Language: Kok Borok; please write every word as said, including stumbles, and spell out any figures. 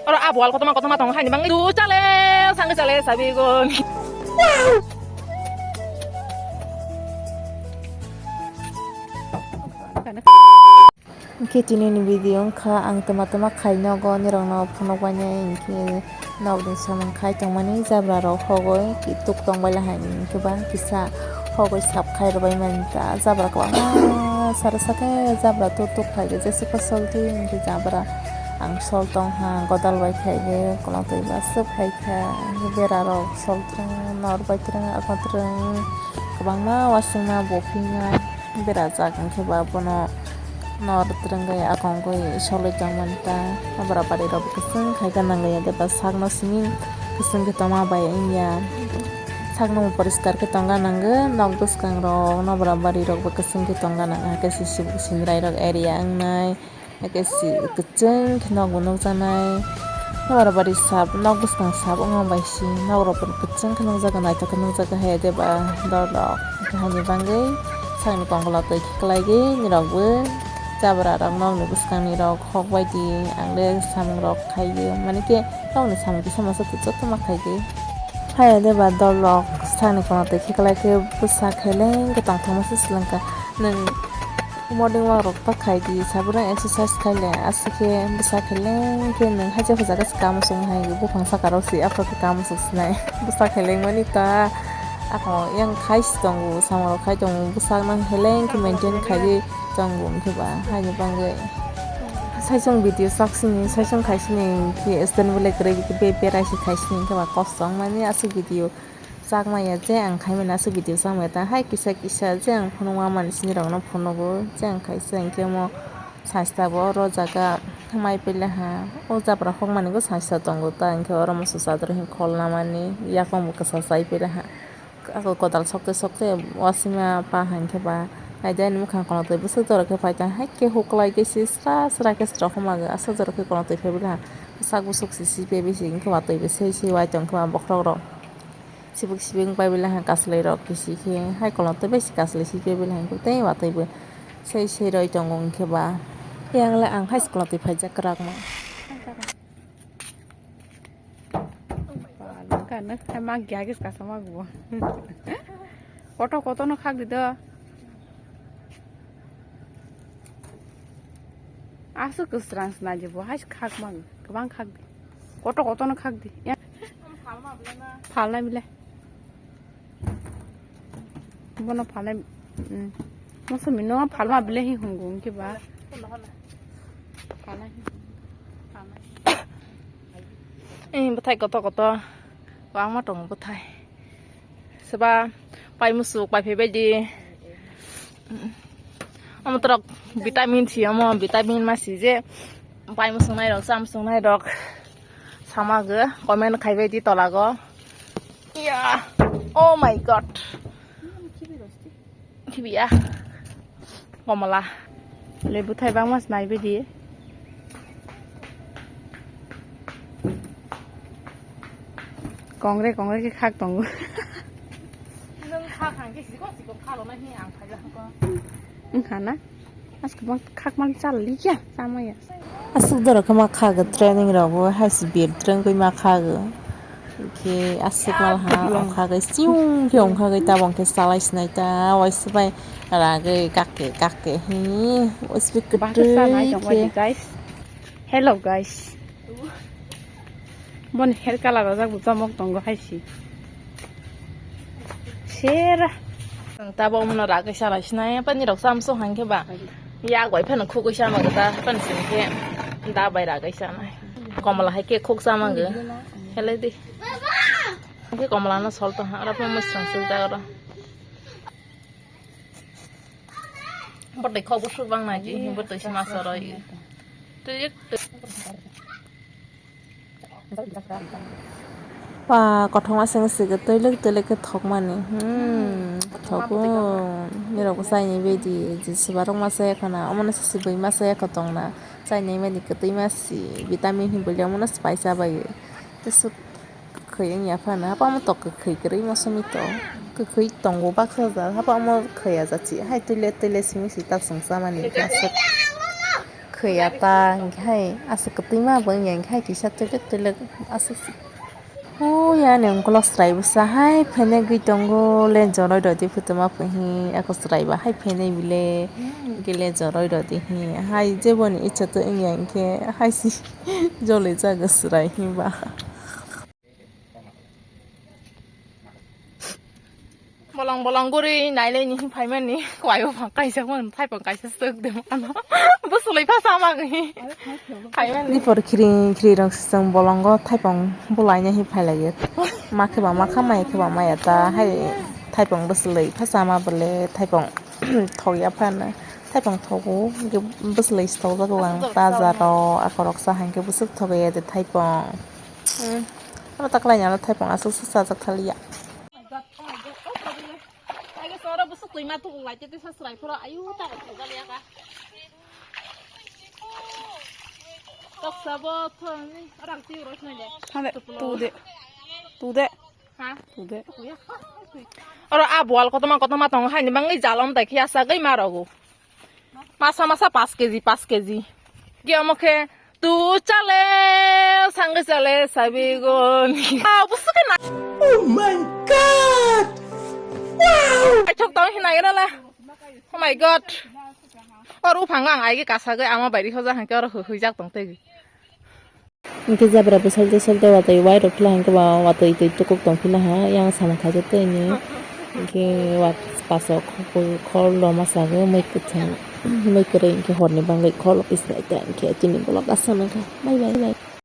Oro abo wal kotorma kotorma tongo haini bangwi. Tu chale, sangwi chale, sabigun. Hwnkhe tini ni video wngkha ang twma twma khai nogo nirok no phunuk bainai hwnkhe. Nokni samung khai tongmani jabra rok hogoi tuk tong baila hai hwnkhe ba kisa hogoi sap khai rwbai mani ta jabra kwbangma sara saka jabra tuk tuk khai jesa kosol twi hwnkhe jabra ang sol tong ha godal bai khai khe kwlwng twi ba swk khai kha bera rok sol twrwng nor bai twrwng akhon twrwng kwbangma wasingma bo phiyai berajak hwnkhe ba bono. Nor twrwngwi akongwi solwi tongmani ta. Abra barirok bo kwchwng khai gana nangya deba sakno simi kwchwng khe tongma bai wngya. Sakno bo poriskar khe tongna nango, nok bwskangrok nabra barirok bo kwchwng khe tongna nango, hakhe sisik sindrai rok area wngnai, hakhe si kwchwng khe nok bo nukjaknai. Nabra bari sap, nok bwskang sap wngma bai si nok rok bo kwchwng khe nukjago, naithok khe nukjago hai deba dol rok. Haini bagwi sakni kongkolo twi khe kwlaigwi nirokbo jabra rok nokni bwskangni rok hok bai di ang le samung rok khaigwi mani khe nokni samung kisa masa joto ma khaigwi. Haya de ba dol rok sakni kongkolo twi khe kwlai khe bwsa khe leng khe tongthok masa swlwng kha nwng. Morning walk rok ta khai di, sabrang exercise khai le, aswk khe bwsa khe leng khe nwng haja huja khe se kamu sung hai, buphang saka rok se aphuru khe kamu sung sinai, bwsa khe leng mani ta, ako yang khai se tongo, samung rok khai tongo, bwsak nang khe leng khe maintain khai tongo, hwnkhe ba haini bagwi. Saichung video sak sini, saichung khai sini, khe stand belai kwrwi khe be-, berai se khai sini, hwnkhe ba kosto wng mani aswk video. Chakmaya je ang khaimani aswk video chakmaya ta hai kisa kisa je ang phunukma manwi sinirokno phunugo je ang khaisa hinkhe omo sasta bo oro jaga mai pailaha o jabra hokmani bo sasta tongo ta hinkhe oro moso chador hinwi kholnamani yakung bo kwchajak pailaha ako kwtal sokte sokte wasima pa hinkhe ba haide ani mwkhang kono twi bwswk jora khe paitang hai khe huklai khe se sra sra khe srok hwnbago aswk jora khe kono twi phailaha sak bwswk se siphaibisi hinkhe watwi bo sei sei wai tongkhe ba bokhorok rok. Sibuk sibuk bai belai hai kaslai rok kisi khe hai kolom tei bai si kaslai si pebel hai tei watwi bo sei sei roi tongo hwnkhe ba. Yang le ang hai kolom twi phaijak kwrak ma. Kano hai ma gya gis kasa ma gubo. Koto koto no khak di do. Aswk kwsrang se nai je bo hai se khak mang kwbang khak di. Koto koto no khak di. Phalna bile. Bono phalnai. Masa mino phalma bile hi hungo hwnkhe ba. Phalnai hi. Eh, bwthai koto koto. Kwbangma tongo bwthai. Soba pai musuk pai phai baidi. Omo torok vitamin si omo vitamin ma si je pai musuk nai rok cham sung nai rok sama go comment khai baidi tola go. Ya, oh my god. Khibiya. Komala. Lebu thai bangma se nai bidi. Kongre kongre khe khak tongo. Nung kha khang khe sikok sikok kha lo na hi ang phai la ko. Wngkha na? Aske bang khak mang chal li kya? Sama ya. Aswk doro khe ma khago training rok bo hai se bir training koi ma khago. Khe aswk mal ha ongkha khe siung khe ongkha khe tabong khe salai sinai ta waisa bai ragwi kake kake hi waisa bai kwtwi khe. Hello guys. Boni hair color rok bo chomok tongo hai si. Sera. Ang tabo umno ragwi salai sinai pani rok samsung hangkhe ba. Ya goi phano khugwi sama gata pani singkhe da bai ragwi sanai. Komla hai khe khuk sama go. Helai di. Hingke komla no sol tong ha, oro phano mwsrang swijak oro. Bwtwi kok bwswk bang nai di, bwtwi se ma soroi. Twi, twi. Pa kothoma seng sigi twi lik twi lik khe thokmani. Hmm, thogo. Nirok bo chaini bedi, jesiba rok ma chaya khana, omo no sibui ma chaya kho tongna. Chainai mani kwtwi ma si, vitamin hinwi omo no pai chabai. Tei swk. Kwkhwi wngya phano, hapang omo tok kwkhwi kwrwi moso mito. Kwkhwi tongo baksa jat, hapang omo khaya jat si, hai toilet toilet simi si ta chwng chamani aswk. Yata hwnkhe hai aswk kwtwima bo wngya hwnkhe hai kisa twilwk twilwk aswk. O yani ungkulok chwrai bwsa hai phenegwi tongo le joroi rodi phuto ma phi ako chwrai ba hai phenai bile hwnkhe le joroi rodi hi hai jeboni icha to wngya hwnkhe hai si joli jago chwrai hi ba. Bolong bolong guri nailai ni phaimani kwai o phang kaisa man thaipang kaisa suk de mano. Bwswlwi pha sama gwi phaimani. Dipor khring khring rok song bolongo thaipang bulaina hi phailaio. Ma khe ba ma kha mai khe ba maya ta hai thaipang bwswlwi pha sama bole thaipang thokya phano thaipang thogo bwswlwi thokjago ang bazar o akorok sa hai khe bwswk thokya de thaipang. Hmm. Ano taklai nalo thaipang aswk se chajak thaliya. Hande, tu de. Tu de. Tu de. Oro a bual kotorma kotorma tongo haini bangwi jalom tai khe asagwi ma rogo. Masa masa paanch kg, paanch kg. Khe omo khe tu chale, sangwi chale, sabi goni. Ah, busu khe na. Oh my God! Wow! Ai thok tong hinai gana la. Oh my God. Oro phang ang ai ge kasagwi ama bai ri hoja hangke oro hu-, huijak tong tei. Hingke jabra bwsajwk sokda watwi wairok phila hingke ba watwi twi tukuk tongphila ha yang samung khaijak twi ni hingke wat paso khol loma sagwi mui kwthang mui kwrwi hingke horni bangwi khol office nai ta hingke chini bolok aswk nangkha bye bye.